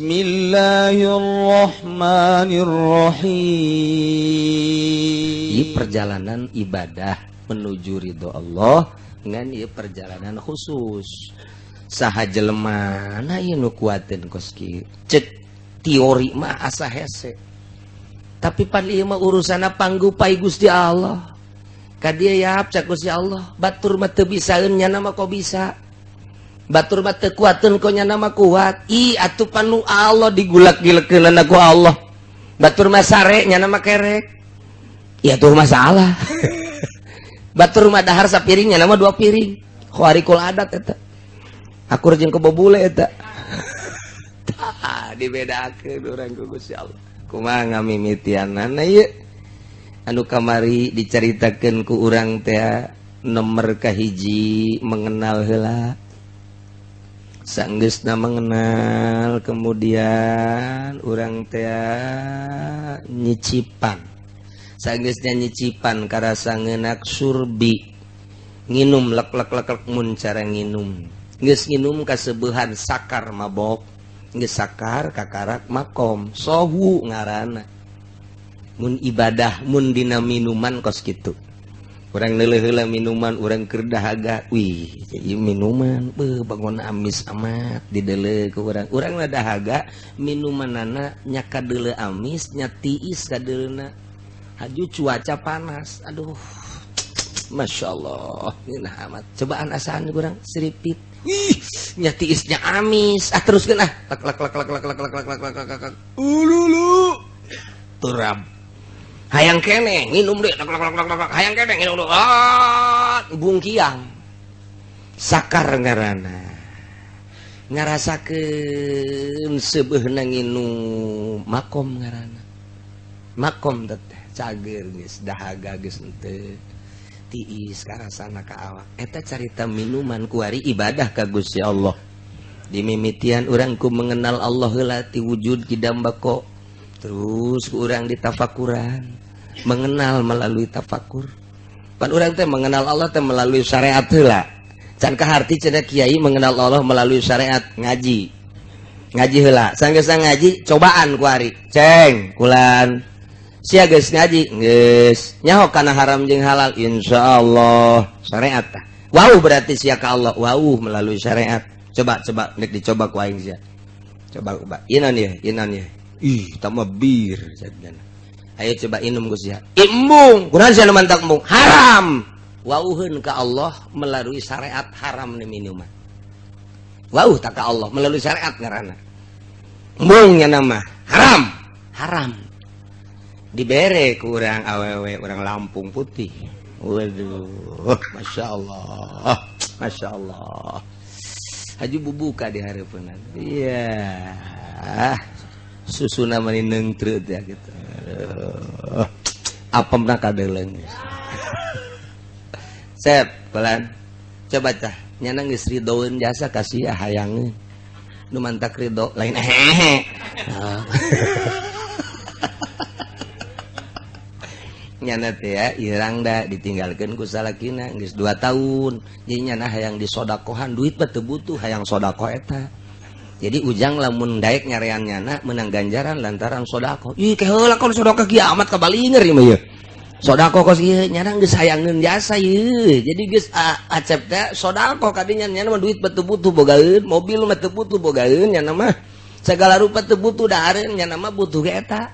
Bismillahirrahmanirrahim. Ini perjalanan ibadah menuju ridho Allah ngan ieu perjalanan khusus. Saha jelema na ieu nu kuateun kos kieu? Cek teori mah asa hese. Tapi pan ieu mah urusanna panggupai Gusti Allah. Ka dieu yap cak Gusti Allah, batur mah teu bisaeun, nyana mah kok bisa. Batur mah teu kuateun, kok nyana mah kuat. Ih, atuh panu Allah digulak-gilekeunana ku Allah. Batur mah sare, nyana mah kerek. Ya tuh masalah. Batur mah dahar sapiring, nyana mah dua piring. Khawarikul adat eta. Akur jeung kebo bule eta. Tah dibedakeun urang ku Gusti Allah. Kumaha ngamimitianana ieu? Anu kamari dicaritakeun ku urang teh nomor kahiji mengenal heula. Sanggeusna mengenal, kemudian urang teh nyicipan. Sanggeusna nyicipan karasa ngeunak surbi. Nginum lek lek lek lek mun cara nginum. Geus nginum kasebeuhan sakar mabok. Geus sakar kakarak makom. Sohu ngaranna. Mun ibadah mun dina minuman kos kitu. Urang neuleuh heula minuman, urang keur dahaga, wih, ieu minuman beuh bangun amis amat dideuleu ku urang. Urang mah dahaga minumanana nya kadeuleu amis, nya tiis kadeleuna. Haju cuaca panas, aduh, Masya Allah, ngeunah amat. Cobaan asaan urang siripit. Ih, nya tiisnya amis. Ah, teruskeun ah. Lek lek lek lek lek lek lek lek lek lek lek lek. Ululu. Turab. Hayang kene nginum deh, lek lek lek lek lek. Hayang kene nginum deh. Ah, bungkiang. Sakar ngaranna. Ngarasakeun seubeuhna nginum makom ngaranna. Makom teh cager geus dahaga geus henteu. Tiis karasana ka awak. Eta carita minuman kuari ibadah ka Gusti Allah. Dimimitian urang ku mengenal Allah heula ti wujud kidam bako. Terus ku urang ditafakuran, mengenal melalui tafakur. Pan urang teh mengenal Allah teh melalui syariat heula. Can kaharti cenah kiai mengenal Allah melalui syariat ngaji. Ngaji heula, sanggeus ngaji cobaan kuari. Ceng, kulan. Sia geus ngaji, geus nyaho kana haram jeung halal, insyaallah syariat tah. Wau berarti sia ka Allah, wau melalui syariat. Coba coba nek dicoba ku aing sia. Coba coba. Ieu naon ieu? Ieu naon ieu? Ih, tah mah bir cenah. Ayo coba inum ku sia. Embung, kunaon sia nu mantak embung? Haram. Wauheun ka Allah melalui syariat haram ni minuman. Wauh tak ka Allah melalui syariat ngaranna. Embung nya nama haram. Haram. Dibere ku urang awewe urang Lampung putih. Waduh, Masya Allah, Masya Allah. Haju bubuka di hareupeunna. Iya. Susuna mani neungtreut ya gitu. Aduh. Apemna kadeuleung. Sep, pelan. Coba tah, nyana geus ridoeun jasa kasih hayangeun. Nu mantak ridho lain ehehe. Ah. Nyana teh ya irang da ditinggalkeun ku salakina geus 2 tahun. Jadi nyana hayang disodakohan, duit mah teu butuh, hayang sodakoh eta. Jadi ujang lamun daek nyarean nyana menang ganjaran lantaran sodakoh. Ih, ke heula kon sodakoh kiamat kabalinger ieu mah ieu. Sodakoh kos ieu nyana geus hayangeun jasa ieu. Jadi geus acep teh sodakoh kadinya nyana mah duit mah teu butuh bogaeun, mobil mah teu butuh bogaeun, nyana mah segala rupa teu butuh dahareun, nyana mah butuh ge eta.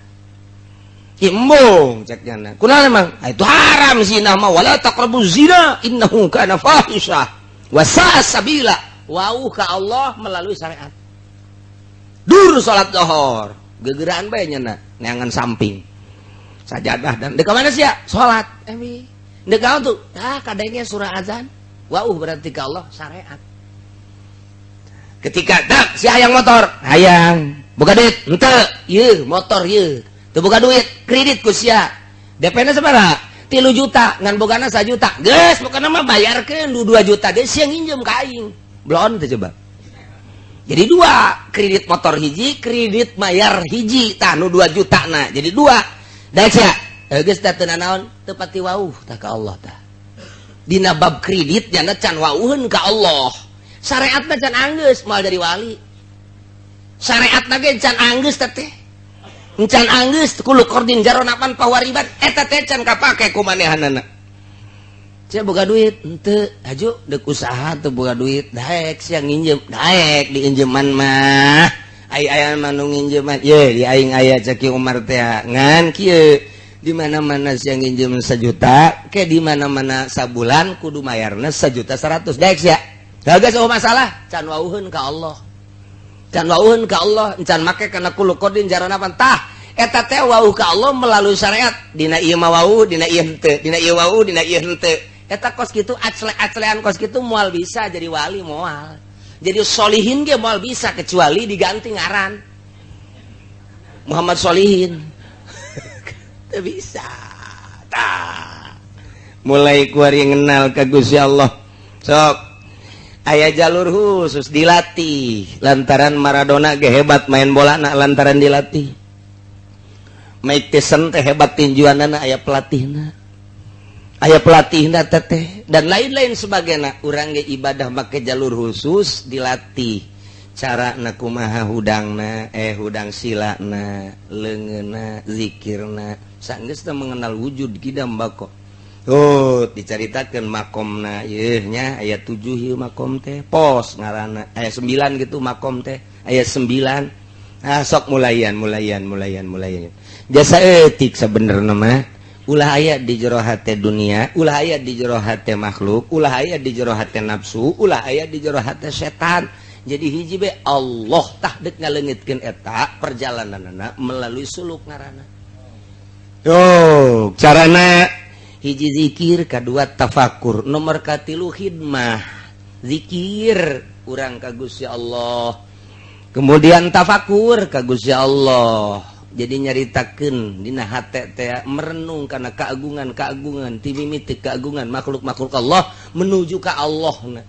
Embung cek nyana. Kunaon emang? Ah, itu haram zina mah, wala taqrabu zina innahu kana fahisyah wa sa'a sabila. Wauh ka Allah melalui syariat. Dur salat zuhur, gegeraan bae nyana neangan samping. Sajadah dan deuk mana sia? Salat. Emi. Deuk naon tuh? Ah, kadangnya surah azan. Wauh berarti ka Allah syariat. Ketika dak si hayang motor, hayang. Boga duit, henteu. Ieu motor ieu. Teu boga duit, kredit ku sia. DP-na sabaraha? 3 juta, ngan bogana 1 juta. Geus, pokona mah bayarkeun 2 juta geus sia nginjem ka aing. Belon teh coba. Jadi dua, kredit motor hiji, kredit mayar hiji, tah nu 2 juta na. Jadi dua. Daek sia. Geus teh teu nanaon, teu pati wauh tah ka Allah tah. Dina bab kredit nyana can wauheun ka Allah. Syariatna can anggeus moal jadi wali. Syariat ge can anggeus teh, can anggeus. Kullu qardhin jarra naf'an fahuwa riban, eta teh can kapake ku manehanana. Sia boga duit henteu? Haju deuk usaha teu boga duit, daek sia nginjem? Daek diinjeman mah. Ai aya mah nu nginjeman ye di aing aya, cek Umar teh. Ngan kieu, di mana-mana sia nginjem 1 juta ke di mana-mana sabulan kudu mayarna 1 juta 100, daek sia? Gagas, oh masalah can wauheun ka Allah, can wauheun ka Allah, can make kana kullu qardhin jarra naf'an. Tah, eta teh wauh ka Allah melalui syariat. Dina ieu mah wauh, dina ieu henteu, dina ieu wauh, dina ieu henteu. Eta kos kitu acle-aclean kos kitu moal bisa jadi wali, moal jadi solihin ge moal bisa, kecuali diganti ngaran Muhammad Solihin. Teu bisa. Tah, mulai kuari ngenal ka Gusti Allah, sok aya jalur khusus dilatih. Lantaran Maradona ge hebat main bola nak lantaran dilatih. Mike Tyson teh hebat tinjuanana, aya pelatihna, aya pelatihna teteh, dan lain-lain sebagainya. Urang ge ibadah make jalur khusus dilatih cara na kumaha, hudangna, hudang silana, leungeunna, zikirna. Sanggeus teh mengenal wujud kidam bako. Oh, dicaritakeun makomna yeuh nya, aya 7 ieu makom teh, pos ngaranna aya 9 gitu. Makom teh aya 9. Ah, sok mulayan, mulayan, mulayan, mulayan. Jasa etik sebenarnya mah ulah aya di jero hate dunia, ulah aya di jero hate makhluk, ulah aya di jero hate nafsu, ulah aya di jero hate setan. Jadi hiji be, Allah. Tah, dek ngaleungitkeun eta perjalananna melalui suluk ngaranna. Yo, carana hiji zikir, kedua tafakur, nomor katilu khidmah. Zikir urang ka Gusti Allah, kemudian tafakur ka Gusti Allah, jadi nyaritakeun dina hate teh, merenung karena keagungan keagungan ti mimiti keagungan makhluk-makhluk Allah menuju ka Allah. Nah,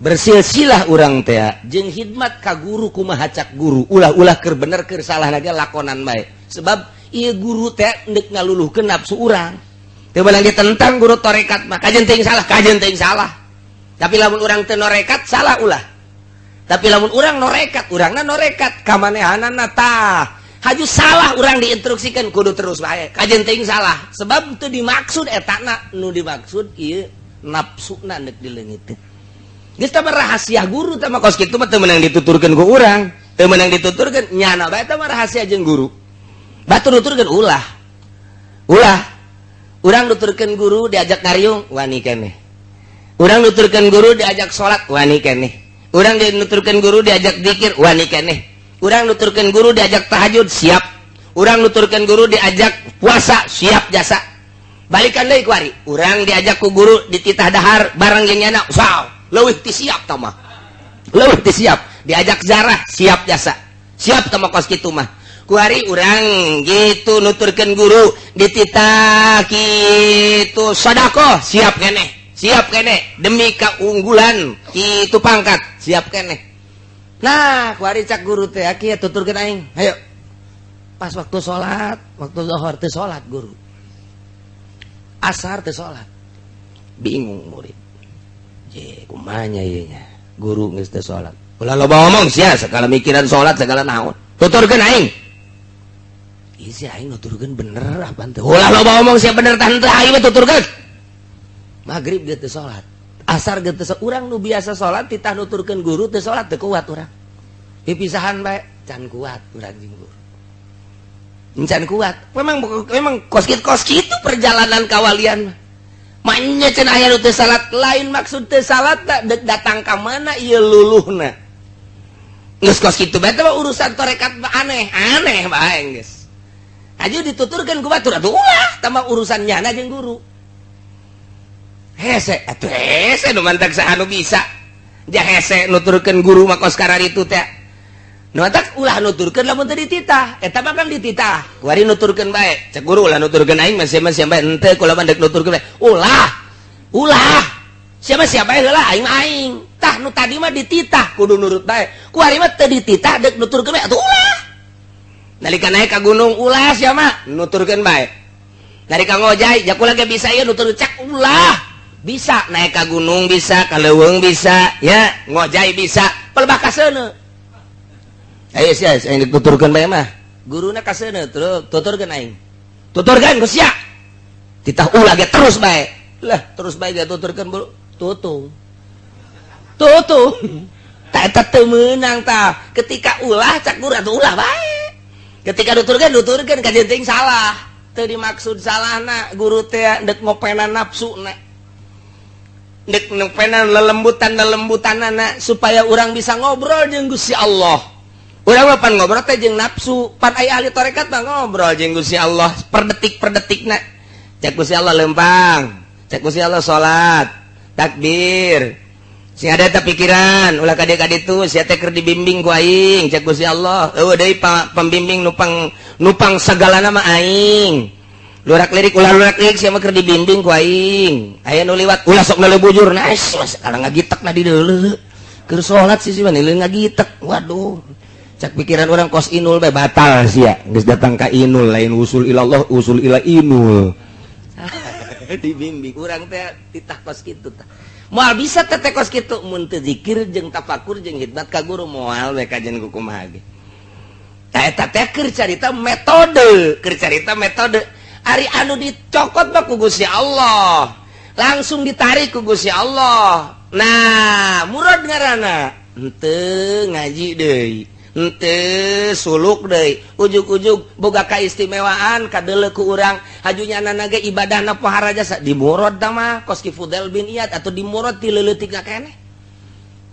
bersilsilah urang teh jeung khidmat ka guru. Kumaha cak guru, ulah-ulah keur bener keur salah ge lakonan bae, sebab ieu guru teh ndek ngaluluhkeun nafsu urang. Teu beunang ditentang guru torekat mah. Kajen teuing salah, kajen teuing salah. Tapi lamun urang teu norekat, salah ulah. Tapi lamun urang norekat, urangna norekat kamanehanana, tah haju salah urang diinstruksikan kudu terus bae, kajen teuing salah, sebab teu dimaksud etana. Nu dimaksud ieu nafsuna ndek dileungiteun. Geus tah rahasia guru tah mah kos kitu mah teu meunang dituturkeun ku urang, teu meunang dituturkeun nyana bae. Tah mah rahasia jeung guru. Batur nuturkeun ulah, ulah. Urang nuturkeun guru diajak ngariung wani keneh, urang nuturkeun guru diajak salat wani keneh, urang nuturkeun guru diajak zikir wani keneh, urang nuturkeun guru diajak tahajud siap, urang nuturkeun guru diajak puasa siap jasa. Balikan deui kuari, urang diajak ku guru dititah dahar bareng jeung nyana, wow, leuwih ti siap tah mah, leuwih ti siap. Diajak zarah siap jasa, siap tah mah kos kitu mah. Kuari urang gitu nuturkeun guru dititah kitu sodakoh siap keneh, siap keneh demi keunggulan itu pangkat, siap keneh. Nah, kuari cak guru teh kieu, tuturkeun aing, ayo. Pas waktu sholat, waktu zuhur teu salat guru, asar teu salat. Bingung murid je, kumanya ieu nya, guru geus teu salat? Ulah loba ngomong sia, segala mikiran salat segala naon, tuturkeun aing. Isi aing nuturkeun bener apa teu? Ulah loba ngomong sia, bener tah henteu aing mah tuturkeun. Maghrib ge teu salat, asar ge teu. Urang nu biasa salat titah nuturkeun guru teu salat, teu kuat urang. Pipisahan bae can kuat urang jeung guru, can kuat. Memang memang kos kitu, kos kitu perjalanan kawalian mah. Maknya cenah aya nu teu salat, lain maksud teu salat tak dek datang ka mana ieu luluhna. Geus kos kitu bae mah urusan tarekat mah, aneh aneh bae geus. Aju dituturkeun ku batur atuh ulah, tambah urusan nyana jeung guru. Hese atuh, hese nu mantak saha nu bisa ja hese nuturkeun guru mah kos itu teh. Nu mantak ulah nuturkeun lamun teu dititah. Eta mah kan dititah. Kuari nuturkeun bae, cek guru ulah nuturkeun aing mah, siapa siapa henteu, kula mah dek nuturkeun bae. Ulah, ulah, siapa siapa heula, aing mah aing. Tah, nu tadi mah dititah kudu nurut bae, kuari mah teu dititah dek nuturkeun bae atuh ulah. Nalika naik ka gunung, ulah siapa nuturkeun bae. Nalika ngojay, ja kula ge bisa ieu nutur, cek ulah. Bisa naik ka gunung, bisa ka leuweung, bisa ya ngojay, bisa pelbah kaseuneu. Ayo sia, aing dituturkeun bae mah. Guruna kaseuneu terus tuturkeun aing. Tuturkeun ku sia. Titah ulah ge terus bae. Lah terus bae ge tuturkeun bulu. Tutung. Tutung. Tak eta teu meunang tah. Ketika ulah cak guru atuh ulah bae. Ketika nuturkeun nuturkeun kajeun teuing salah. Teu dimaksud salahna guru teh dek ngopenan nafsuna. Dek ngopenan lelembutan-lelembutanana supaya urang bisa ngobrol jeung Gusti Allah. Urang mah pan ngobrol teh jeung nafsu, pan aya ahli tarekat mah ngobrol jeung Gusti Allah per detik per detikna. Cek Gusti Allah lempang, cek Gusti Allah salat, takbir. Sing ada teh pikiran, ulah ka dieu ka ditu, sia teh keur dibimbing ku aing, cek Gusti Allah. Eueuh deui pembimbing nupang nupang sagalana mah aing. Lurak lirik ulah lurak lirik sia mah keur dibimbing ku aing. Aya nu liwat ulah sok neuleuh bujur, nah sekarang ngagitek na di deuleu. Keur salat sih mah neuleuh ngagitek. Waduh. Cak pikiran orang kos inul bae batal sia. Geus datang ka inul lain usul ilallah, usul ila inul. Dibimbing urang teh titah kos kitu tah. Moal bisa teh kos kitu mun teu zikir jeung tafakur jeung khidmat ka guru moal we kajian ku kumaha ge. Tah eta teh keur carita metode, keur carita metode. Ari anu dicokot mah ku Gusti Allah. Langsung ditarik ku Gusti Allah. Nah, murad ngaranna henteu ngaji deui. Henteu suluk deui, ujug-ujug boga kaistimewaan kadeuleu ku urang hajunya ge ibadahna pohara jasa dimurad tah mah kos ki Fudail bin Iyad atau dimurad ti leuletik keneh.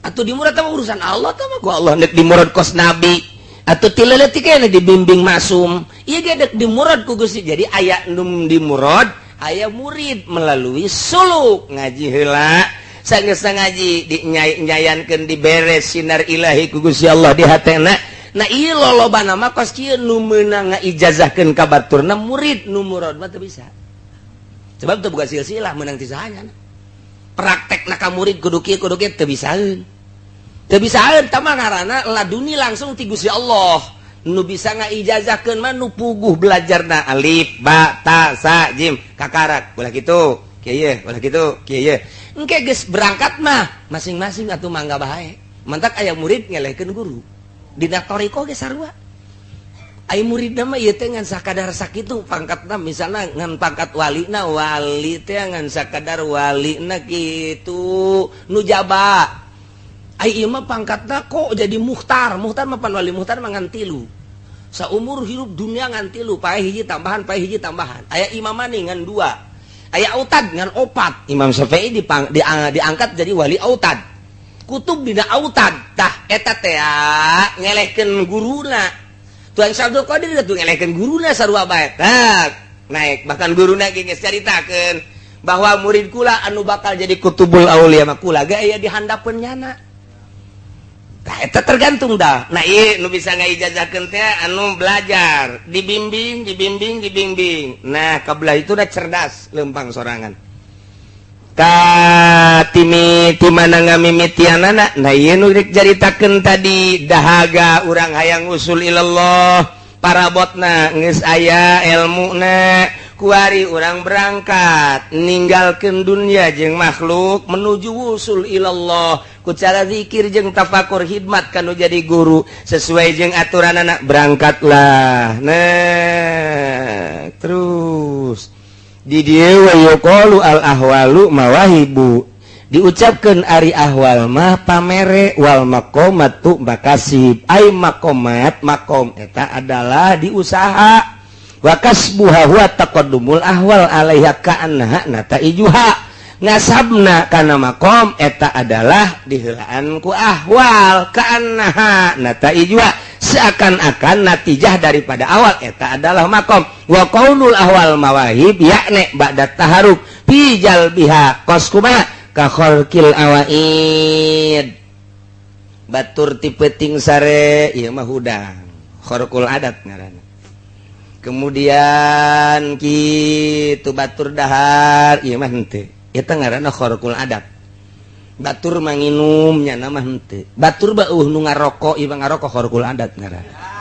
Atau dimurad tah urusan Allah tah mah ku Allah nek dimurad kos nabi atau ti leuletik keneh dibimbing masum. Ieu ge dek dimurad ku Gusti. Jadi aya nu dimurad, aya murid melalui suluk ngaji heula. Sanggeus ngaji dinyayankeun diberes sinar ilahi ku Gusti Allah di hatena. Nah ieu lolobana mah kos kieu nu meunang ngaijazahkeun ka baturna murid, nu murad mah teu bisa. Sebab teu boga silsilah meunang ti sahanya. Praktekna ka murid kudu kieu teu bisaeun. Teu bisaeun tah mah ngaranna laduni langsung ti Gusti Allah. Nu bisa ngaijazahkeun mah nu puguh belajarna alif ba ta sa jim kakarak ulah kitu kieu ulah kitu kieu. Engke geus berangkat mah masing-masing atuh mangga bae. Mantak aya murid ngelehkeun guru. Dina thoriqoh ge sarua. Aya muridna mah ieu teh ngan sakadar sakitu pangkatna, misalna ngan pangkat walina, wali teh ngan sakadar walina kitu nu jaba. Ai ieu mah pangkatna kok jadi muhtar. Muhtar mah pan wali muhtar mah ngan tilu. Saumur hirup dunia ngan tilu, pae hiji tambahan, pae hiji tambahan. Aya imam mani ngan dua. Aya autad ngan opat. Imam Syafi'i diangkat jadi wali autad. Kutub dina autad. Tah eta teh ngelehkeun guruna. Tuan Syekh Abdul Qadir tuh ngelehkeun guruna sarua bae. Tah naik bahkan guruna ge geus caritakeun bahwa murid kula anu bakal jadi kutubul aulia mah kula ge aya di handapeun nyana. Tah eta tergantung dah. Nah ieu nu bisa ngaijazahkeun teh anu belajar, dibimbing, dibimbing, dibimbing. Nah, kabelah itu udah cerdas lempang sorangan. Ka timi ti mana ngamimitianana? Nah ieu nu rek caritakeun tadi dahaga urang hayang usul ilallah, parabotna geus aya elmuna, kuari urang berangkat ninggalkeun dunia jeung makhluk menuju wusul ilallah ku cara zikir jeung tafakur khidmat kanu jadi guru sesuai jeung aturan anak berangkatlah. Nah terus di dieu wa yuqalu al ahwalu mawahibu, diucapkeun ari ahwal mah pamere, wal maqamatu makasib, ai maqamat makom eta adalah diusaha, wa kasbuha huwa taqaddumul ahwal alaiha ka'annaha nataijuha, ngasabna kana makom eta adalah diheulaan ku ahwal, ka'annaha nataijuha seakan-akan natijah daripada awal eta adalah makom. Wa qaulul ahwal mawahib yakni ba'da taharuk fi jalbiha kos kumaha ka kharqil awaid, batur ti peuting sare ieu mah hudang kharqul adat ngaranna. Kemudian kitu batur dahar ieu mah henteu, eta ngaranna kharqul adat. Batur manginum nya mah henteu, batur beuh nu ngarokok ieu mah ngarokok kharqul adat ngaranna.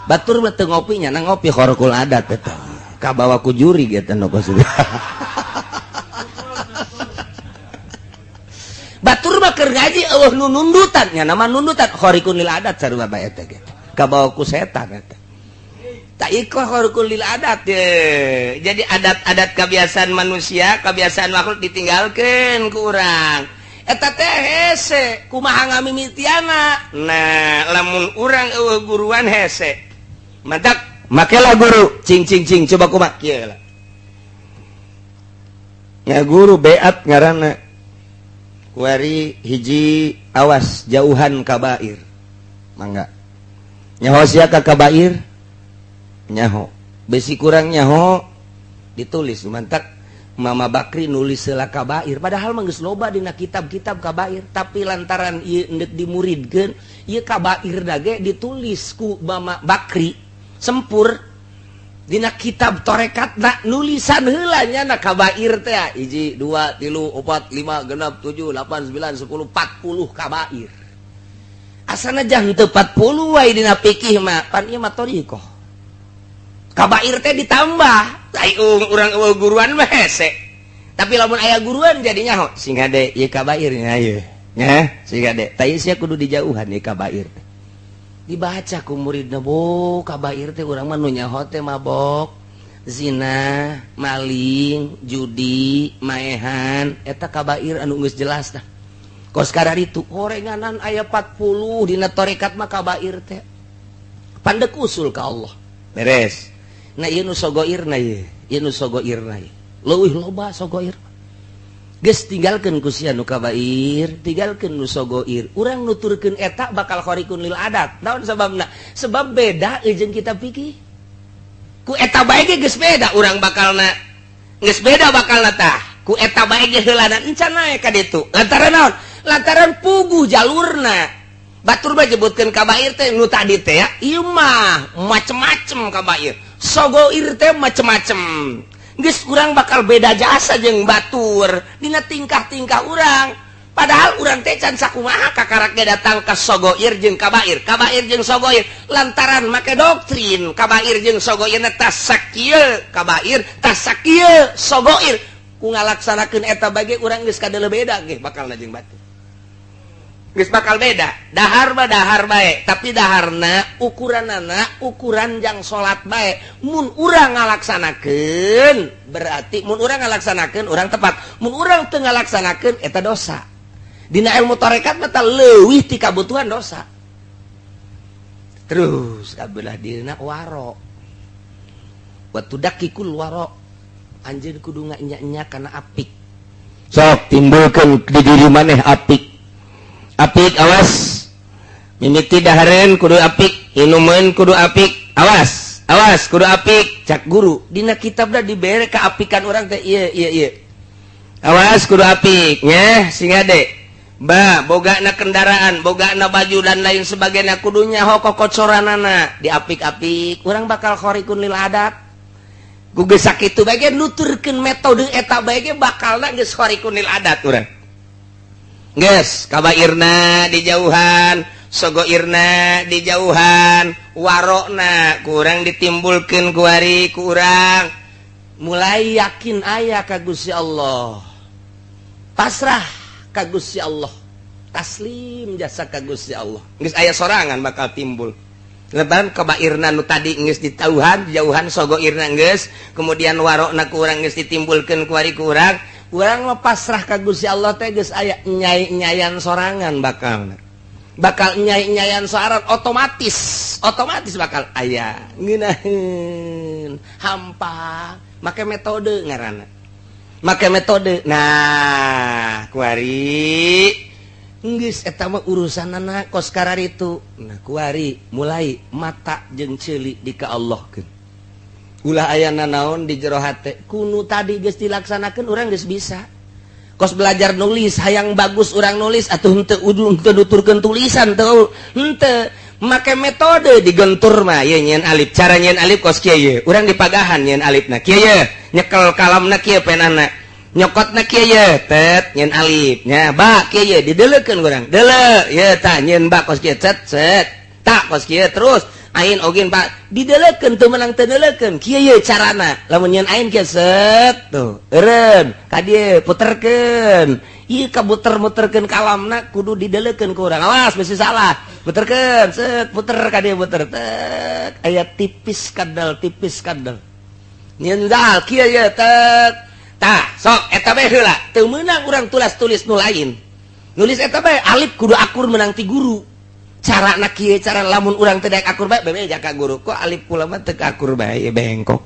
Batur mah teu ngopi nya ngopi kharqul adat eta kabawa ku juri eta nu kos. Batur mah keur ngaji eueuh nu nundutan nya nama nundutan khariqun lil adat sarua bae eta ge. Kabawa ku setan eta. Tak ikoh lil adat ye. Jadi adat-adat kebiasaan manusia, kebiasaan makhluk ditinggalkan ku urang. Eta teh hese, kumaha ngamimitiana? Nah, lamun urang euweuh guruan hese. Matak makelah guru, cing cing cing, coba kumaha kieu lah. Ya guru beat ngaranna. Kuari hiji, awas jauhan kabair. Mangga. Nyaho sia ka kabair? Nyaho. Besi kurang nyaho ditulis, mantak Mama Bakri nulis heula kabair, padahal mah geus loba dina kitab-kitab kabair, tapi lantaran ieu endek dimuridkeun ieu kabair dage ditulis ku Mama Bakri sempur dina kitab torekat na, nulisan heula nya na kabair teh hiji, dua, tilu, opat, lima, genap, tujuh, delapan, sembilan, 10, 40 kabair. Asana jang teu 40 wae dina fikih mah, pan ieu mah thoriqoh, kabair teh ditambah. Ai urang euweuh guruan mah hese, tapi lamun aya guruan jadinya ho sing hade ieu kabairnya ieu nya, sing hade tah sia kudu dijauhan ieu kabair teh. Dibaca ku muridna, bo kabair teh urang mah nu nyaho teh mabok, zina, maling, judi, maehan, eta kabair anu geus jelas tah. Kos itu horenganan aya 40 dina torekat mah kabair teh pandek usul ka Allah beres. Nah, ieu nu sogoirna, ieu ieu nu sogoirna, ieu leuwih loba sogoir. Geus tinggalkeun ku sia nu kabair, tinggalkeun nu sogoir, urang nuturkeun eta bakal khariqun lil adat. Naon sababna? Sebab beda jeung kita pikir ku eta bae ge geus beda urang bakalna, geus beda bakalna tah ku eta bae ge heulana encan naek ka ditu. Lantaran naon? Lantaran puguh jalurna. Batur mah nyebutkeun kabair teh nu tadi teh ya, ieu mah macem-macem kabair, sogoir teh macem-macem. Geus urang bakal beda jasa jeung batur dina tingkah-tingkah urang, padahal urang teh can sakumaha kakaraknya datang ke sogoir jeung kabair, kabair jeung sogoir, lantaran make doktrin kabair jeung sogoir tas sakieu kabair, tas sakieu sogoir. Ku ngalaksanakeun eta bage urang geus kadele beda ge bakal jeung batur, geus bakal beda. Dahar mah dahar bae, tapi daharna ukuranana ukuran jang salat bae. Mun urang ngalaksanakeun berarti mun urang ngalaksanakeun urang tepat, mun urang teu ngalaksanakeun eta dosa. Dina ilmu tarekat mah leuwih ti kabutuhan dosa. Terus kabelah dina waro wa tudakikul waro, anjeun kudu nganya-nya kana apik. Sok timbulkeun di diri maneh apik apik. Awas, mimiti dahareun kudu apik, inumeun kudu apik, awas awas kudu apik. Cak guru dina kitabna dibere keapikan urang teh ieu ieu ieu, awas kudu apik nya, sing ade ba bogana kendaraan, bogana baju dan lain sebagainya, kudunya kokocoranana diapik-apik. Urang bakal khariqun lil adat ku geus sakitu bae nuturkeun metode eta bae ge bakalna geus khariqun lil adat urang. Geus kabairna dijauhan, sogoirna dijauhan, warokna kurang ditimbulkeun kuari, kurang mulai yakin aya ka Gusti Allah, pasrah ka Gusti Allah, taslim jasa ka Gusti Allah. Geus aya sorangan bakal timbul lebaran kabairna nu tadi geus ditauhan, dijauhan, sogoirna geus, kemudian warokna kurang geus ditimbulkeun kuari, kurang urang mah pasrah ka Gusti Allah teh geus aya nyai-nyayan sorangan, bakal bakal nyai-nyayan sorangan, otomatis otomatis bakal aya ngeunaheun hampa. Make metode ngaranna, make metode. Nah, kuari geus eta mah urusanana kos kararitu. Nah, kuari mulai mata jeung ceuli di ka Allahkeun, ulah aya naon di jero hate. Kunu tadi geus dilaksanakeun urang geus bisa kos belajar nulis, hayang bagus urang nulis atuh henteu udu henteu nuturkeun tulisan teu henteu, make metode digentur mah ieu nyieun alif. Cara nyieun alif kos kieu ye, urang dipagahan nyieun alifna kieu ye, nyekel kalamna kieu, penana nyokotna kieu ye, tet nyieun alif nya, ba kieu ye, dideleukeun urang deuleu ye, tah nyieun ba kos kieu, cet cet, tak kos kieu. Terus ain ogin pak didelekeun, teu meunang teu deuleukeun kieu ye carana. Lamun nyieun ain kieu, set tuh eureun ka dieu, puterkeun. Ieu kamuter-muterkeun kalamna kudu didelekeun ku urang. Awas bisi salah. Muterkeun, set, puter ka dieu, muter tek. Aya tipis kadal, tipis kadal. Nyendal kieu ye, tek. Tah, sok eta bae heula. Teu meunang urang tulas-tulis nu lain. Nulis eta bae alif kudu akur menang ti guru. Cara na kieu, cara lamun urang teu daek akur bae, bebeja ka guru. Kok alif kula mah teu akur bae, bengkok.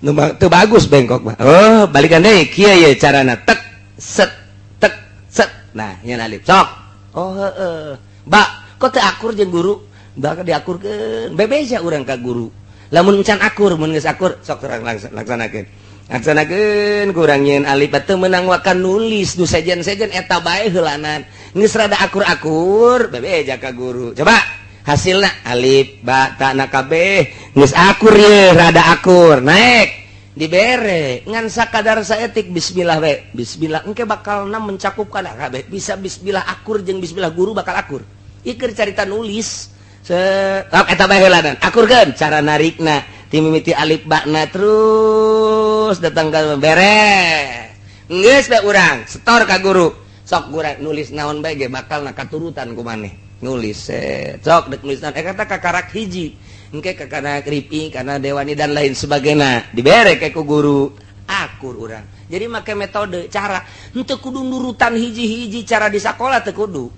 Nu teu bagus bengkok mah. Oh, balikan deui kieu ye carana, tek, set, tek, set. Nah, nyeun alif. Sok. Oh, heeh. Ba, kok teu akur jeung guru? Bakal diakurkeun. Bebeja urang ka guru. Lamun can akur, mun geus akur, sok urang laksanakeun. Laksanakeun kurang nyeun alif teu meunang wakan nulis nu sejen-sejen, eta bae heulanan. Geus rada akur-akur, bebeja ka guru. Coba hasilna alif ba ta na kabeh geus akur ye, rada akur. Naik dibere ngan sakadar saetik bismillah we. Bismillah engke bakalna mencakup kana kabeh. Bisa bismillah akur jeung bismillah guru bakal akur. Ieu keur carita nulis. Set, eta bae heulanan. Akurkeun cara narikna ti mimiti alif ba na terus datang ka beres. Geus bae urang setor ka guru. Sok guru nulis naon bae ge bakal na katurutan ku maneh. Nulis set. Sok dek nulis naon, kata kakarak hiji. Engke kakana kripi karena dewani dan lain sebagainya dibere ke ku guru, akur urang. Jadi make metode cara henteu kudu nurutan hiji-hiji cara di sakola, teu kudu.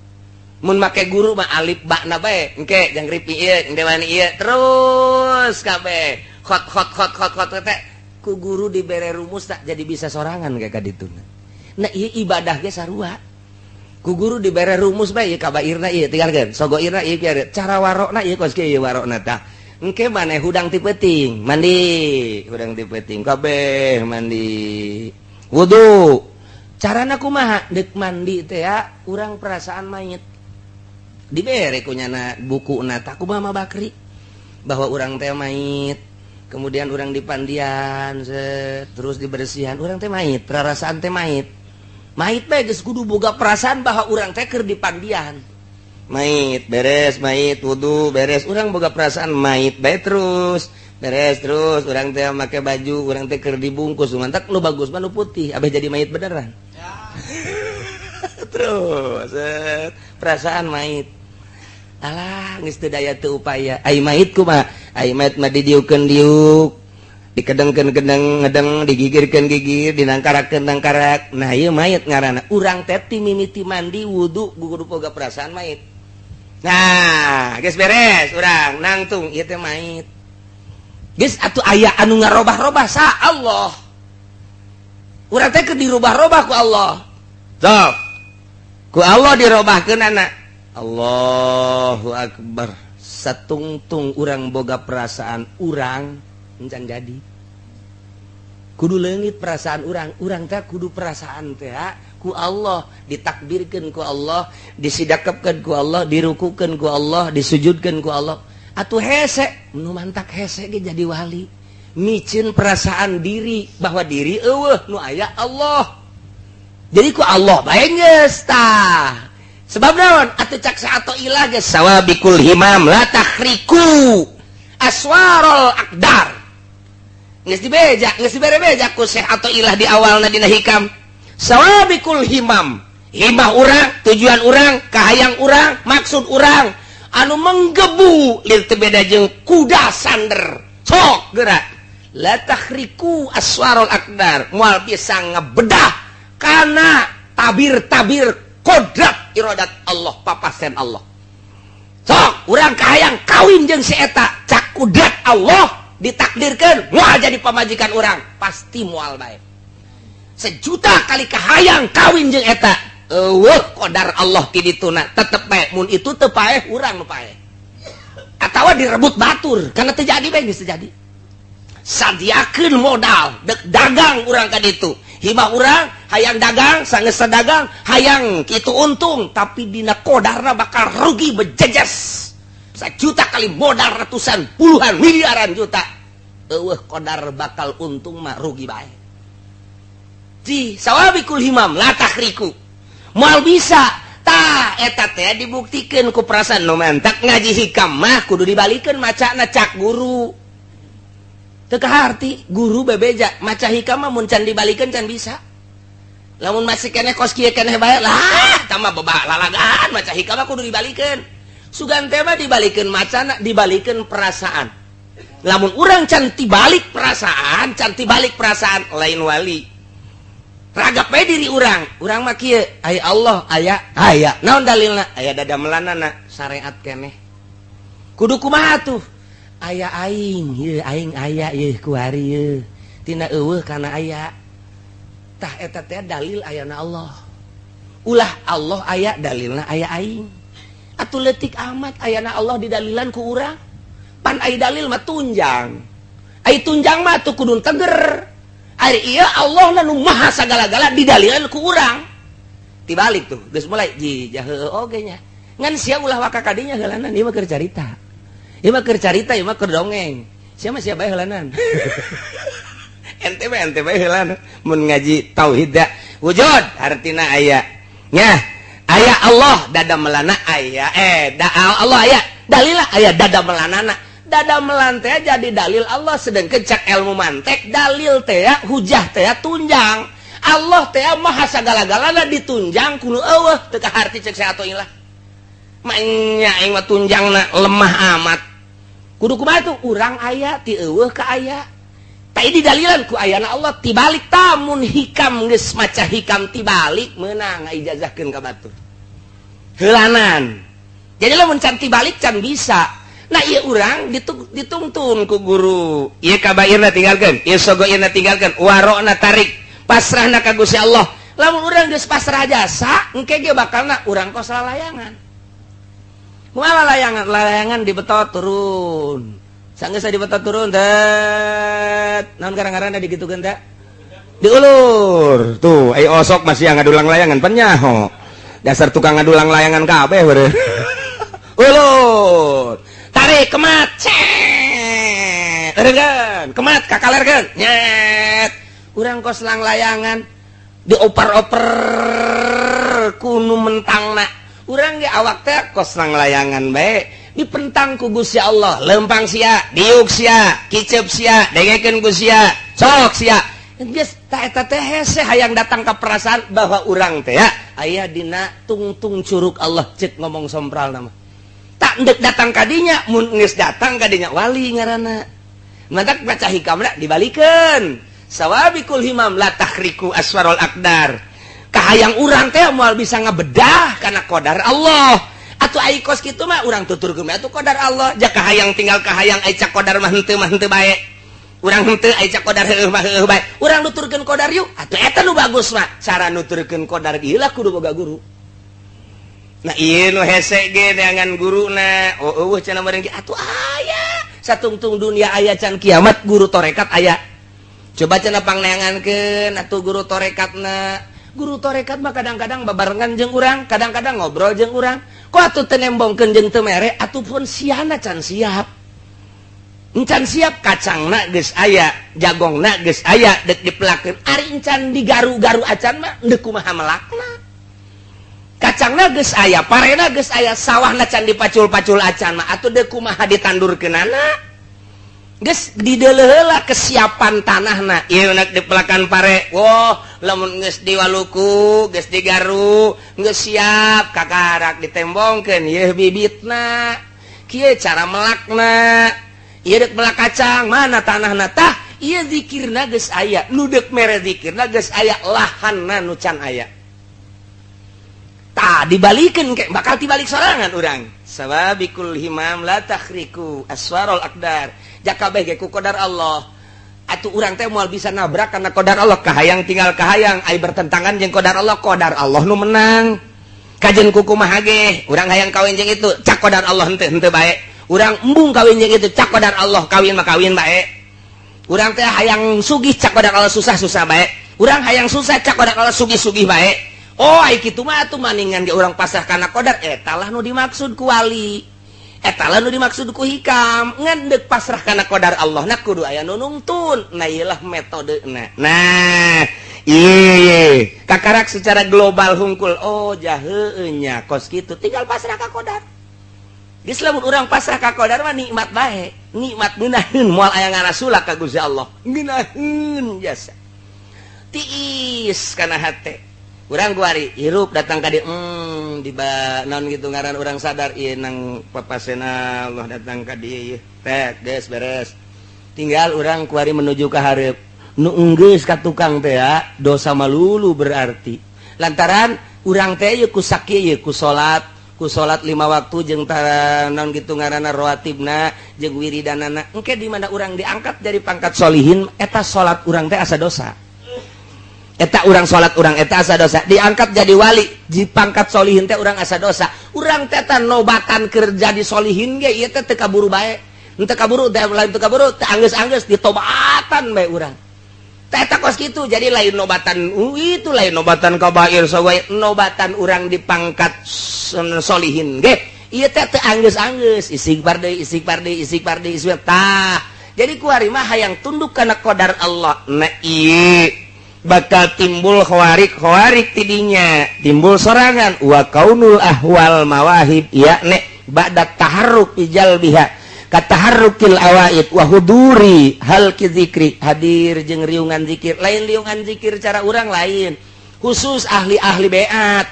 Mun make guru mah alif ba na bae, engke jang ripi ieu, dewani ieu, terus kabeh khot khot khot khot khot teh ku guru dibere rumus, tak jadi bisa sorangan kayak kadituna. Nah, ieu ibadah ge sarua, ku guru dibere rumus bae, ieu kabairna ieu tinggalkeun, sogoirna ieu kieu, cara warokna ieu kos kieu warokna. Tah, engke maneh hudang ti peuting mandi, hudang ti peuting kabeh mandi, wudu. Carana kumaha dek mandi teh ya? Urang perasaan mayit, dibere ku nyana buku na kumaha Mama Bakri bahwa urang teh mayit, kemudian urang dipandian set, terus dibersihan, urang teh mayit, perasaan teh mayit, mayit bae geus kudu boga perasaan bahwa urang teh keur dipandian mayit. Beres mayit, wudu beres, urang boga perasaan mayit bae, terus beres, terus urang teh make baju, urang teh keur dibungkus. Mantak nu bagus mah nu putih, abeh jadi mayit beneran ya. Terus set, perasaan mayit. Alah, geus teu daya teu upaya. Ai mayit kumaha? Ai mayit mah didiukeun diuk, dikedengkeun kedeng ngedeng, digigirkeun gigir, dinangkarakeun nangkarak. Nah, ieu mayit ngaranna. Urang teh ti mimiti mandi wudu kudu boga perasaan mayit. Nah, geus beres urang nangtung, ieu teh mayit. Geus atuh, aya anu ngarobah-robah sa Allah. Urang teh keur dirubah-robah ku Allah. Sok ku Allah dirobahkeun anak. Allahu Akbar. Satungtung urang boga perasaan urang encan jadi kudu leungit perasaan urang. Urang teh kudu perasaan teh ku Allah ditakbirkeun, ku Allah disidakepkeun, ku Allah dirukukeun, ku Allah disujudkeun ku Allah. Atuh hese nu mantak hese ge jadi wali, micin perasaan diri bahwa diri eueuh, nu aya Allah. Jadi ku Allah bae geus tah. Sebab naon atuh cak atau ilah geus sawabikul himam la takhriku aswarul aqdar. Geus dibeja, geus dibere beja ku Syekh atau ilah di awalna dina hikam. Sawabikul himam, himah urang, tujuan urang, kahayang urang, maksud urang anu menggebu lir teu beda jeung kuda sander. Sok gerak, la takhriku aswarul aqdar, moal bisa ngebedah karena tabir-tabir kodrat iradat Allah, papasen Allah. Sok urang kahayang kawin jeung si eta, cak kudrat Allah ditakdirkan moal jadi pamajikan urang, pasti moal bae. Sejuta kali kahayang kawin jeung eta, eueuh kodar Allah ti dituna, tetep bae. Mun itu teu paeh, urang nu paeh atawa direbut batur, karena terjadi bae, geus terjadi. Sadiakeun modal dek dagang urang ka ditu, hibah urang hayang dagang, sanggeus dagang hayang kitu untung, tapi dina kodarna bakal rugi bejejes. Sejuta kali modal ratusan puluhan miliaran juta, eueuh kodar bakal untung mah, rugi bae. Di sawabikul himam la takhriku, moal bisa. Tah, eta teh dibuktikan ku perasaan. Nu mantak ngaji hikam mah kudu dibalikeun macana cak guru. Teu kaharti guru bebeja maca hikam mah, mun can dibalikeun can bisa. Lamun masih keneh kos kieu keneh bae lah, tambah bebah lalagaan maca hikam kudu dibalikeun. Sugan teh mah dibalikeun macana, dibalikeun perasaan. Lamun urang can tibalik perasaan, can tibalik perasaan lain wali. Ragap bae diri urang, urang mah kieu, aya Allah, aya, aya. Naon dalilna? Aya dadamelanana syariat keneh. Kudu kumaha tuh? Aya aing, ieu aing aya ieu kuari ieu. Tina eueuh kana aya. Tah eta teh dalil ayana Allah. Ulah Allah aya dalilna aya aing. Atuh leutik amat ayana Allah didalilan ku urang. Pan ai dalil mah tunjang. Ai tunjang mah atuh kudu teger. Ari ieu Allah na nu maha sagala-gala didalilan ku urang. Tibalik tuh, geus mulai ji jahe oge nya. Ngan sia ulah waka kadinya heulanan ieu mah keur carita. Ieu mah keur carita, ieu mah keur dongeng. Sia mah sia bae heulanan. Ente bae, ente bae heulanan mun ngaji tauhid da. Wujud artina aya. Nya, aya Allah dada melana aya da Allah aya. Dalilna aya dada melanana. Dada melan teh jadi dalil Allah, sedangkan cak ilmu mantek dalil teh hujah teh tunjang. Allah teh maha sagala-galana ditunjang kudu eueuh teu kaharti cek saya atuh ilah. Maenya aing mah tunjangna lemah amat. Kudu kumaha tuh urang aya ti eueuh ka aya. Ta didalilan ku ayana Allah tibalik tamun hikam geus maca hikam tibalik meunang ngaijazahkeun ka batur. Heulanan. Jadi lamun can tibalik can bisa. Nah ieu urang ditungtun ku guru. Ieu kabairna tinggalkeun, ieu sogoirna tinggalkeun, warokna tarik, pasrahna ka Gusti Allah. Lamun urang geus pasrah jasa, engke ge bakalna urang kos lalayangan. Kumaha layangan? Layangan dibetot turun. Sanggeus dibetot turun, tet. Naon garang-garangna digitukeun teh? Diulur. Tuh, ai osok masih ngadulang layangan penyaho. Dasar tukang ngadulang layangan kabeh beureum. Ulur. Tarik kemat. Cet. Eureunkeun, kemat kakalerkeun. Nyet. Urang kos lang layangan dioper-oper kunu mentangna. Urang ge awak teh kos lang layangan bae dipentang ku Gusti Allah, lempang sia, diuk sia, kicep sia, dengekeun ku sia, sok sia. Geus ta eta teh hese hayang datang ka perasaan bahwa urang teh ya aya dina tungtung curug Allah cek ngomong sompral nama. Tak ndek datang kadinya, mun geus datang kadinya wali ngaranna. Mantak baca hikamna dibalikeun. Sawabikul himam la takhriku aswarul aqdar. Kahayang urang teh moal bisa ngabedah kana qadar Allah. Atuh ai kos kitu mah urang tuturkeun atuh qadar Allah. Ja kahayang tinggal kahayang ai cak qadar mah henteu bae. Urang henteu ai cak qadar heueuh mah heueuh bae. Urang nuturkeun qadar yuk. Atuh eta nu bagus mah. Cara nuturkeun qadar ieu lah kudu boga guru. Nah ieu nu hese ge neangan guruna. Oh eueuh cenah meureun ge atuh aya. Satungtung dunia aya can kiamat guru torekat aya. Coba cenah pangneangankeun atuh guru torekatna. Guru torekat mah kadang-kadang babarengan jeung urang, kadang-kadang ngobrol jeung urang. Kok atuh teu nembongkeun jeung teu mere atuh pun siana can siap. Encan siap kacangna geus aya, jagongna geus aya deuk dipelakeun. Ari encan digaru-garu acan mah deuk kumaha melakna. Kacangna geus aya, parena geus aya, sawahna can dipacul-pacul acan mah atuh deuk kumaha ditandurkeunana. Geus dideuleuh kesiapan tanahna. Ieu nek dipelakan pare, wah lamun geus diwaluku, geus digaru, geus siap kakarak ditembongkeun ieu bibitna. Kieu cara melakna. Ieu deuk melak kacang, mana tanahna tah? Ieu zikirna geus aya, nu deuk mere zikirna geus aya, lahanna nu can aya. Tah dibalikeun ke bakal tibalik sorangan urang. Sawabikul himam la takhriku aswarul aqdar. Jakabeh ge ku qadar Allah. Atuh urang teh moal bisa nabrak karena qadar Allah. Kahayang tinggal kahayang, ai bertentangan jeung qadar Allah, qadar Allah nu menang. Kajen ku kumaha ge, urang hayang kawin jeung itu, cak qadar Allah henteu henteu bae. Urang embung kawin jeung itu, cak qadar Allah kawin mah kawin bae. Urang teh hayang sugih, cak qadar Allah susah-susah bae. Urang hayang susah, cak qadar Allah sugih-sugih bae. Oh, ai kitu mah atuh maningan ge urang pasrah kana qadar, eta lah nu dimaksud ku wali. Eta lah nu dimaksud ku hikam. Ngan deuk pasrah kana qadar Allah na kudu aya nu nungtun. Nah ieu lah metodena. Nah, ieu kakarak secara global hungkul. Oh, jaheueuh nya kos kitu tinggal pasrah ka qadar. Geus lamun urang pasrah ka qadar mah nikmat bae. Nikmat ngeunaheun moal aya ngarasula ka Gusti Allah. Ngeunaheun jasa. Tiis kana hate. Urang kuari hirup datang ka dieu di naon gitu ngaran urang sadar ieu nang papasena Allah datang ka dieu ieu. Tek geus beres. Tinggal urang kuari menuju ka hareup. Nu enggeus ka tukang teh dosa malulu berarti. Lantaran urang teh ieu ku sakieu ieu ku salat 5 waktu jeung naon gitu ngaranna rawatibna jeung wiridanana. Engke di mana urang diangkat jadi pangkat solihin eta salat urang teh asa dosa. Eta urang salat urang eta asa dosa. Diangkat jadi wali di pangkat solihin teh urang asa dosa. Urang teh nobatan keur jadi solihin ge ieu teh teu kaburu bae. Teu kaburu teh lain teu kaburu teh anggeus-anggeus ditobatan bae urang. Teh kos kitu jadi lain nobatan itu lain nobatan kabair sawae nobatan urang di pangkat solihin ge ieu teh teu anggeus-anggeus istighfar deui istighfar deui istighfar deui istighfar tah. Jadi kuari mah hayang tunduk kana qadar Allah. Nah ieu bakal timbul khawarik-khawarik tidinya timbul sorangan wa kaunul ahwal mawahib yakni ba'da taharruk ijal biha kataharrukil awaid wa huduri halqi zikri hadir jeung riungan zikir lain riungan zikir cara urang lain khusus ahli-ahli beat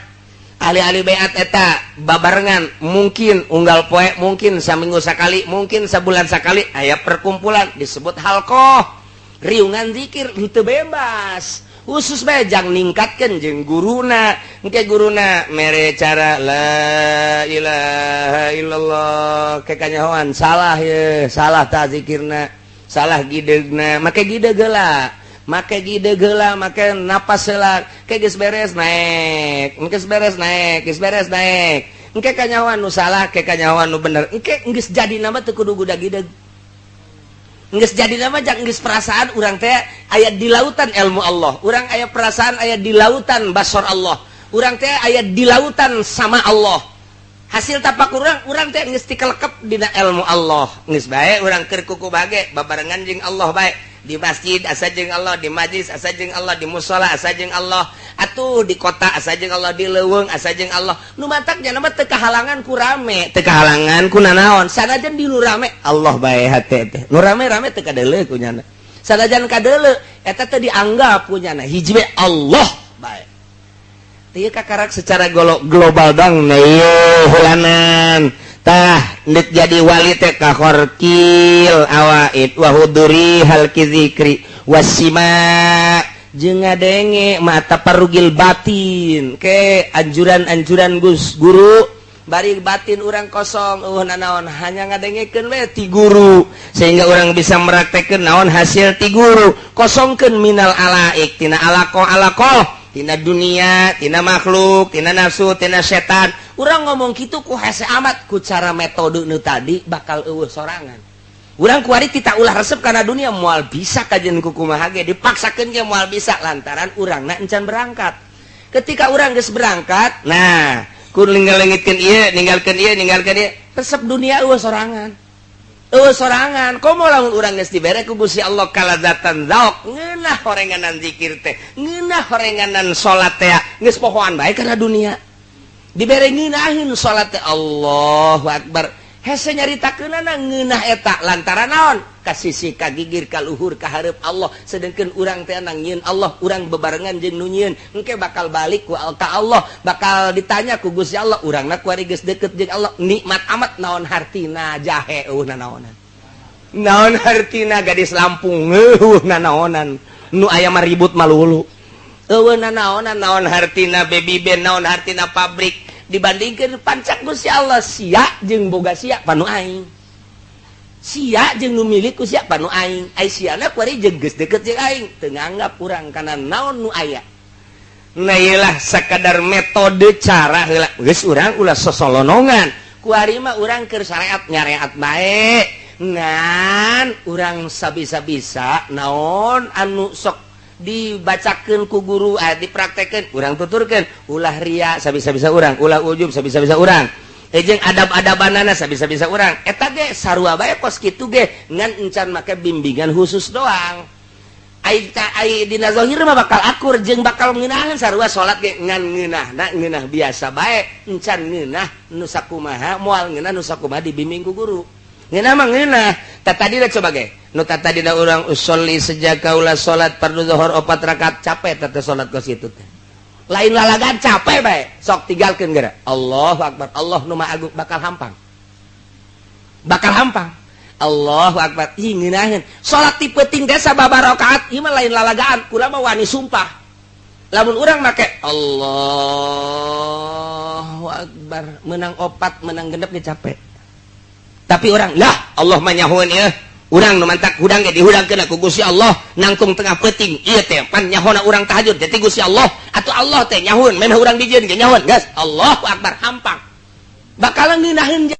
ahli-ahli beat eta babarengan mungkin unggal poe mungkin saminggu sakali mungkin sabulan sakali aya perkumpulan disebut halqoh riungan zikir henteu bebas khusus bae jang ningkatkeun jeung guruna engke guruna mere cara la ilaha illallah ke kanyahoan salah ye salah ta zikirna salah gideugna make gideg heula make gideg heula make napas heula ke geus beres naek geus beres naek geus beres naek engke kanyahoan nu salah ke kanyahoan nu bener engke geus jadi nama teu kudu gudag gideg geus jadi nama jang geus perasaan urang teh aya di lautan ilmu Allah urang aya perasaan aya di lautan basor Allah urang teh aya di lautan sama Allah hasil tapak urang urang teh geus tikelekep dina ilmu Allah geus bae urang keur kuku bage babarengan jeung Allah bae di masjid asa jeung Allah di majlis asa jeung Allah di musala asa jeung Allah atuh di kota asa jeung Allah di leuweung asa jeung Allah nu matak nya mah teu kahalangan ku rame teu kahalangan ku nanaon sanajan di nu rame Allah bae hate teh nu rame-rame teu kadeuleu ku nyana sanajan kadeuleu eta teh dianggap ku nyana hiji we Allah bae teu kakarak secara global dong nah ieu hulanan tah ndek jadi wali teh kahorkil awaid wa huduri halqi zikri wasima jeung ngadenge mata parugil batin ke anjuran-anjuran Gus guru bari batin urang kosong nanaon hanya ngadengekeun we ti guru sehingga orang bisa meraktekeun naon hasil ti guru kosongkeun minal alaik tina alaqo alaqo tina dunia tina makhluk tina nafsu tina setan. Urang ngomong kitu ku hese amat ku cara metode nu tadi bakal eueuh sorangan. Urang kuari tita ulah resep karena dunia moal bisa kajian ku kumaha ge dipaksakeun ge moal bisa lantaran urangna encan berangkat. Ketika urang geus berangkat, nah ku ninggal-lengitkeun ieu, ninggalkeun ieu, ninggalkeun ieu, resep dunia eueuh sorangan. Eueuh sorangan. Komo lamun urang geus dibere ku Gusti Allah kalazatan zauk, ngeunah horenganan zikir teh, ngeunah horenganan salat teh, geus pohoan bae kana dunia. Dibere ngeunaheun salat teh Allahu Akbar. Hese nyaritakeunana ngeunah eta lantaran naon? Ka sisi ka gigir ka luhur ka hareup Allah sedengkeun urang teh nang nyieun Allah urang bebarengan jeung nu nyieun engke bakal balik ku ka Allah bakal ditanya ku Gusti Allah urangna kuari geus deukeut jeung Allah nikmat amat naon hartina jahe eueuh nanaonan naon hartina gadis Lampung eueuh nanaonan nu aya mah ribut malulu eueuh nanaonan naon hartina baby band naon hartina pabrik dibandingkeun pancak Gusti Allah sia jeung boga sia panu aing sia jeung nu milik ku sia panu aing ai siana kuari jeung geus deukeut jeung aing teu nganggap urang kana naon nu aya. Nah ieulah sakadar metode cara heula geus urang ulah sosolonongan kuari mah urang keur syariat nyareat bae ngan urang sabisa-bisa naon anu sok dibacakeun ku guru dipraktekeun urang tuturkeun ulah ria sabisa-bisa urang ulah ujub sabisa-bisa urang jeung adab-adabanana sabisa-bisa urang eta ge sarua bae kos kitu ge ngan encan make bimbingan khusus doang ai ai dina zahir mah bakal akur jeung bakal ngeunaheun sarua salat ge ngan ngeunahna ngeunah biasa bae encan ngeunah nu sakumaha moal ngeunah nu sakumaha dibimbing ku guru ngeunah mah ngeunah tah tadi coba ge Nu tadina urang usolli sejak kaula salat fardu zuhur 4 rakaat capek teh salat kos kitu teh. Lain lalagan capek bae, sok tinggalkeun geura. Allahu akbar, Allah nu Maha Agung bakal hampang. Bakal hampang. Allahu akbar. Ih ngeunaheun. Salat ti peuting teh sababaraha rakaat, ieu mah lain lalagaan, kula mah wani sumpah. Lamun urang make Allahu akbar, menang 4, menang 6 ge capek. Tapi orang lah Allah mah nyahoeun ieu. Urang nu mantak hudang ge dihudangkeun ku Gusti Allah nangkung tengah peuting ieu teh pan nyahona urang tahajud teh ti Gusti Allah atuh Allah teh nyahoeun memeh urang dijieun ge nyahoeun geus Allahu akbar hampang bakalan ngeunaheun.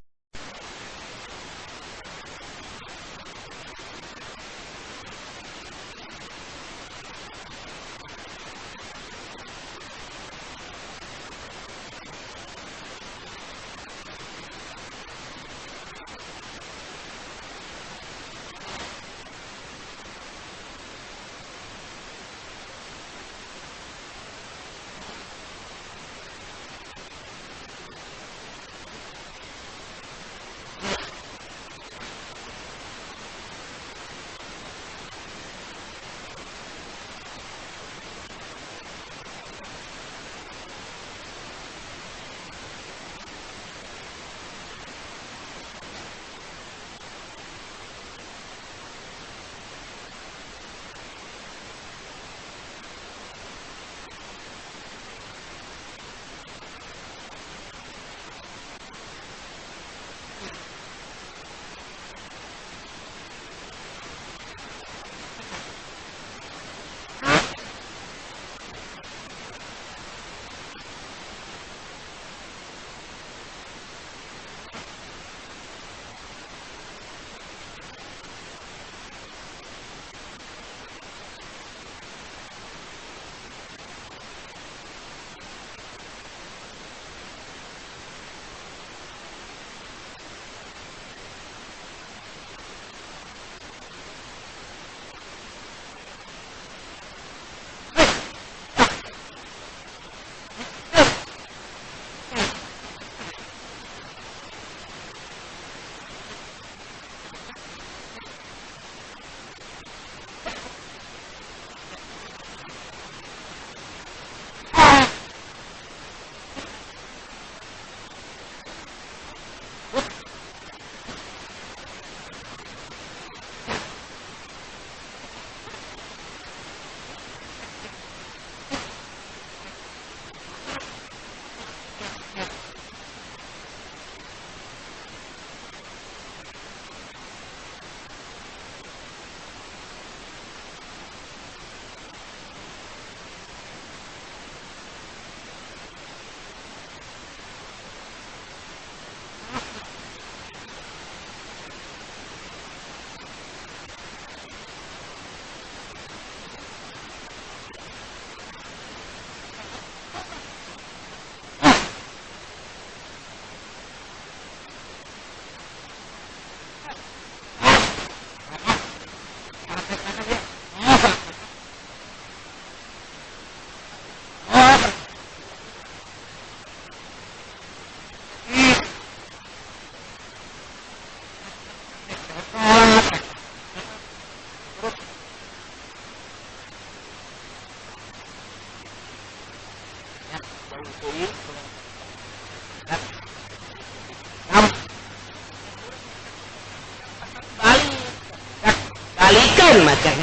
Balikan macam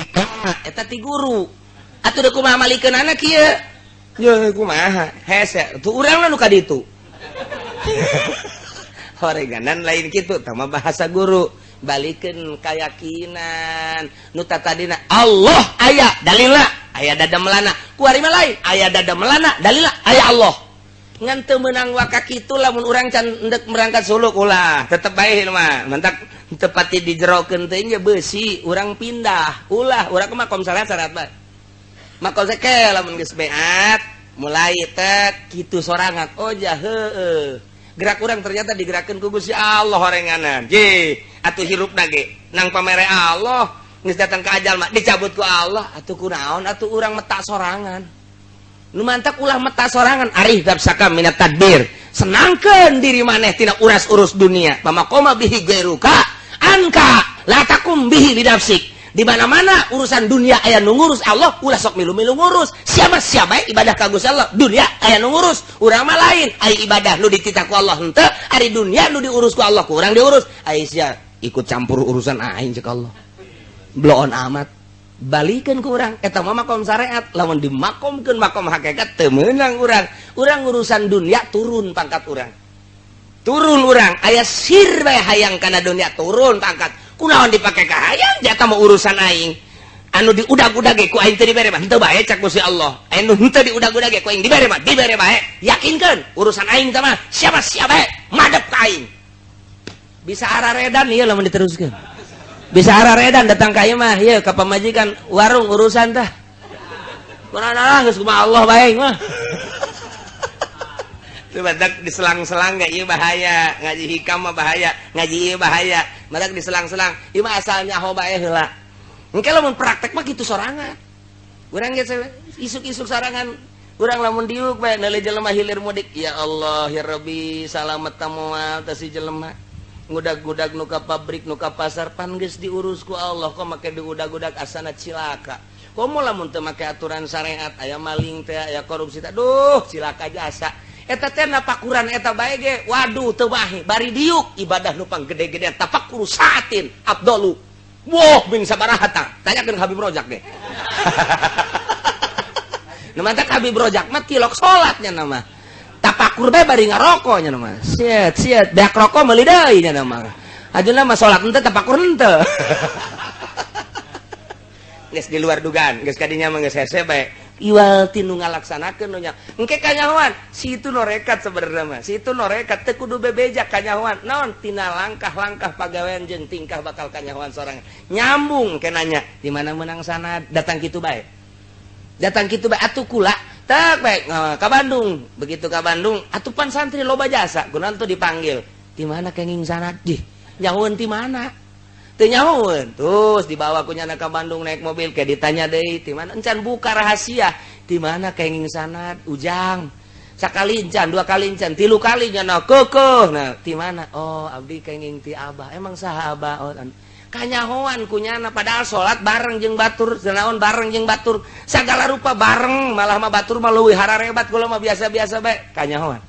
eta ti guru atuh deuk kumaha malikeun anak kieu ye kumaha hese tuh urang nu ka ditu horeganan lain kitu tah mah bahasa guru balikeun kayakinan nu tadina Allah aya dalilna aya dada melana kuari mah lain aya dada melana dalilna aya Allah ngan teu meunang waka kitu lamun urang can endek merangkat suluk ulah tetep bae mah mantak tepati dijerokeun teh ge beusi urang pindah ulah urang mah makom salat syarat bae makom seke lamun geus beat mulai teh kitu sorangan oh ja heueuh gerak urang ternyata digerakkeun ku Gusti Allah horenganan je atuh hirupna ge nang pamere Allah geus datang ka ajal mah dicabut ku Allah atuh kunaon atuh urang meta sorangan nu mantak ulah meta sorangan arih dapsaka minat tadbir senangkeun diri maneh tina uras-urus dunia pamakoma bihi gairuka anka La taqum bihi li nafsik. Di mana-mana urusan dunia aya nu ngurus Allah, ulah sok milu-milu ngurus. Siapa siapa ibadah ka Gusti Allah, dunia aya nu ngurus. Urang mah lain, aya ibadah nu dititah ku Allah henteu, ari dunia nu diurus ku Allah kurang diurus. Ai sia ikut campur urusan aing, cek Allah. Bloon amat. Balikan ke urang eta mah makom syariat, lamun dimakomkeun makom hakikat teu meunang urang. Urang urusan dunia turun pangkat urang. Turun urang, aya sir bae hayang kana dunia, turun pangkat. Kunaon dipake ka hayang, jatah mau urusan aing. Anu diudag-udag ge ku aing teu dibere mah henteu bae, cak Gusti Allah. Anu henteu diudag-udag ge ku aing dibere mah dibere bae. Yakinkeun urusan aing teh mah siapa siapa bae madep ka aing. Bisa araredan ieu lamun diteruskeun. Bisa araredan datang ka ieu mah, ieu ka pamajikan warung urusan tah. Kunaon, geus kumaha Allah bae mah. Itu badak diselang-selang gak, iya bahaya ngaji hikam mah, bahaya ngaji, iya bahaya badak diselang-selang. Ieu mah asal nyaho bae heula. Engke lamun praktek mah kitu sorangan. Urang ge isuk-isuk sorangan, urang lamun diuk bae neuleuh jelema hilir mudik, ya Allah ya Rabbi, salamet ta moal teh si jelema ngudag-gudag nu ka pabrik, nu ka pasar. Pan geus diurus ku Allah, kok make diudag-udag, asana cilaka. Komo lamun teu make aturan syariat, aya maling teh, aya korupsi teh, duh, cilaka jasa eta teh. Napakuran eta bae ge, waduh, teu bahe. Bari diuk ibadah nu panggede-gede, tafakkuru saatin afdalu. Wah, bin sabaraha tah? Tanyakeun Habib Rojak ge. Nu mantak Habib Rojak mah tilok salatnya nama tapakur bae bari ngarokok nya nama. Siet siet beak rokok meuli deui nya nama. Ajeuna mah salat henteu, tapakur henteu. Geus di luar dugaan, geus kadinya mah geus hese bae. Iwal tinu ngalaksanakeun nu nya. Engke kanyahoan, si itu norekat sebenarnya mah. Si itu norekat teu kudu bebeja kanyahoan. Naon tina langkah-langkah pagawean jeung tingkah bakal kanyahoan sorangan. Nyambung ke nanya, di mana menang sanad, datang kitu bae. Datang kitu bae atuh kula tak baik ka Bandung. Begitu ka Bandung, atuh pan santri loba jasa, kunaon tuh dipanggil. Di mana kenging sanad? Dih, nyahoeun di mana? Teu nyahoeun. Terus dibawa ku nyana ka Bandung naik mobil, kayak ditanya deui, di mana? Encan buka rahasia. Di mana kenging sanad? Ujang. Sakali encan, dua kali encan, tilu kali nyana kekeh. Nah, di mana? Oh, abdi kenging ti Abah. Emang saha Abah? Oh, kanyahoan ku nyana, padahal salat bareng jeung batur, naon bareng jeung batur, segala rupa bareng, malah mah batur mah leuwih hararebat, kula mah biasa-biasa bae. Kanyahoan.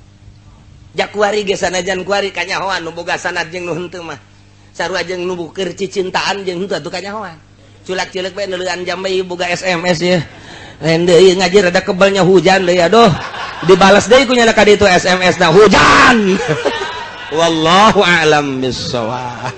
Jak kuari ge sanajan kuari kanyahoan nu boga sanad jeung nu henteu mah. Sarua jeung nu keur cicintaan jeung henteu atuh kanyahoan. Culak-cileuk bae neuleuan jam bae boga SMS ya. Lain deui ngaji rada kebelnya, hujan deui, aduh. Dibalas deui ku nyana ka ditu SMS na hujan. Wallahu a'lam bissawab.